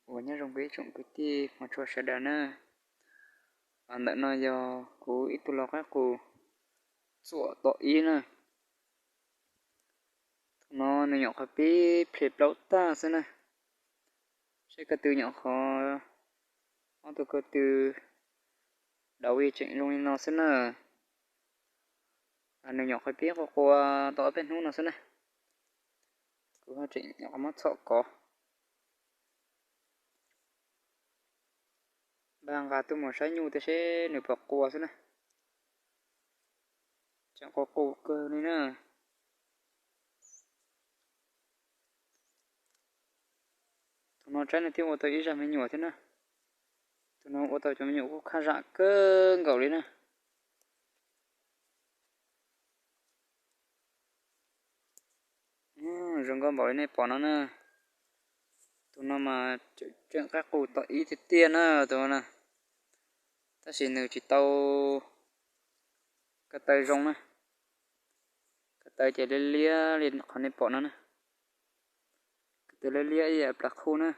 Uas nyob zoo kuv ib tsoom kwv tij hmov tshua sawv daws na. Ntawm no yog kuv ib tug lau qaib qus txuam tom ib na. Thaum no nws nyuam qhuav pib plhe plaub tag xwb na. Saib ko tw nyuam qhuav, ob tug ko tw dauv tseem zoo li no xwb na. Nws nyuam qhuav pib qua qua tau ob peb hnub no xwb na. Kuv ho tseem nyuam qhuav muab txhom kov. Npaj nqa tuaj mus saib nyuj tias seb nws puas qua xwb na. Tseem qua qus kawg li na. Tus no tsaib no thiaj ua tau ib zaj me nyuam thiab na. Tus no ua tau cov me nyuam kuj khaj zam kawg nkaus li na. Zoo nkauj npaum li nej pom no na. Tus no mas tseem qaib qus tom ib tiag tiag na tus no na. Tab sis nws tsis tau ko taw zoo na. Ko taw ces liab liab li qhov nej pom no na. Ko taw liab liab ib yam plas khuj na.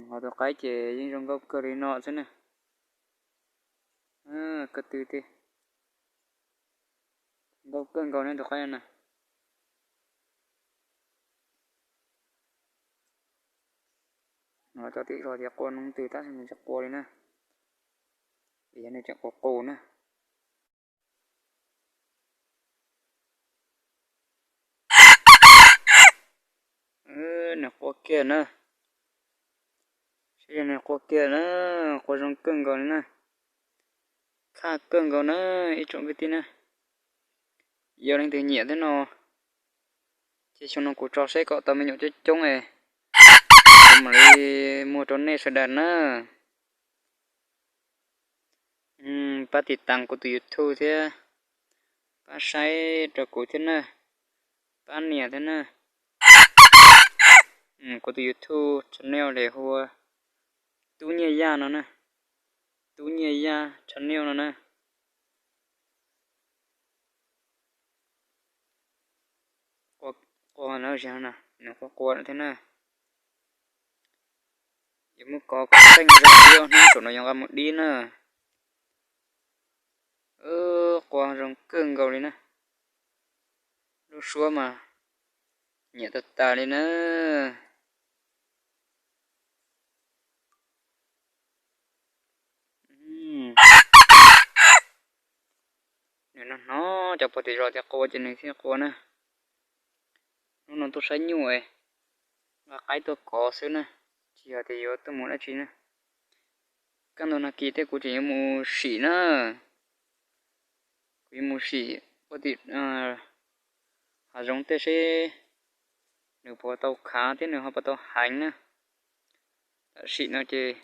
Ho tus qaib ces yeej zoo nkauj kawg li no xwb na. Ko tw tiag, nkauj kawg nkaus ne tus qaib na. Cov tim zos tias qua noob twg tab sis nws tsis qua li na, vim yog nws tseem qus qus na. Nws qua kiag na. Saib nws qua kiag na, qua zoo kawg nkaus li na. Khaj kawg nkaus na ib tsoom kwv tij na. Yog leej twg nyiam thiab no ces xyoo no kuv tso saib kom tau me nyuam coob coob es kuv mam li muag rau nej sawv daws na. Pab tiv tas kuv tus YouTube thiab, pab saib rau kuv thiab na, pab nias thiab na. Kuv tus YouTube channel li hu ua Tub Nyiaj Yaj no na, Tub Nyiaj Yaj channel no na. Qua no, nws qua qua thiab na. Yuav muab kov kom teej zog ib ob hnub saum no yuav nqa mus dib na. Qua zoo kawg nkaus li na. Lub suab mas nyiam tas tas li na. Nws no hnov cov pog tim zos tias qua ces nws thiaj qua na. Hnub no tuaj saib nyuj, nqa qaib tuaj kov xwb na, tsis yog tias yuav tuaj mus dab tsi na. Kaj ntug nag kis tej kuv tseem yuav mus sim na. Kuv yuav mus sim ua tim hav zoov tej seb nws puas tau khav thiab nws ho puas tau heev na. Tam sim no ces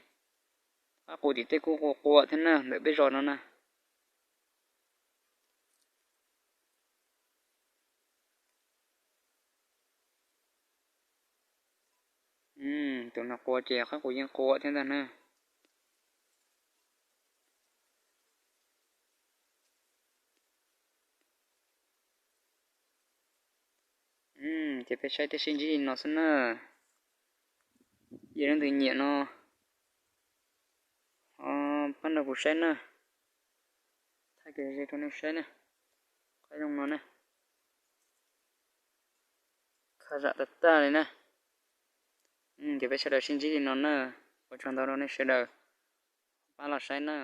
qaib qus tim tej kuj qua qua thiab na ntawm peb zos no na. Tus no qua ces qaib qus yeej qua thiab ntag na. Ces peb saib tej sib ntsib li no xwb na. Yog leej twg nyiam no ho pab nrog kuv saib na. Thaij kiag ze rau nej saib na. Qab zoo no na. Khaj zam tag tag li na. Ces peb sawv daws sib ntsib li no na. Ua tsaug ntau rau nej sawv daws pab los saib na.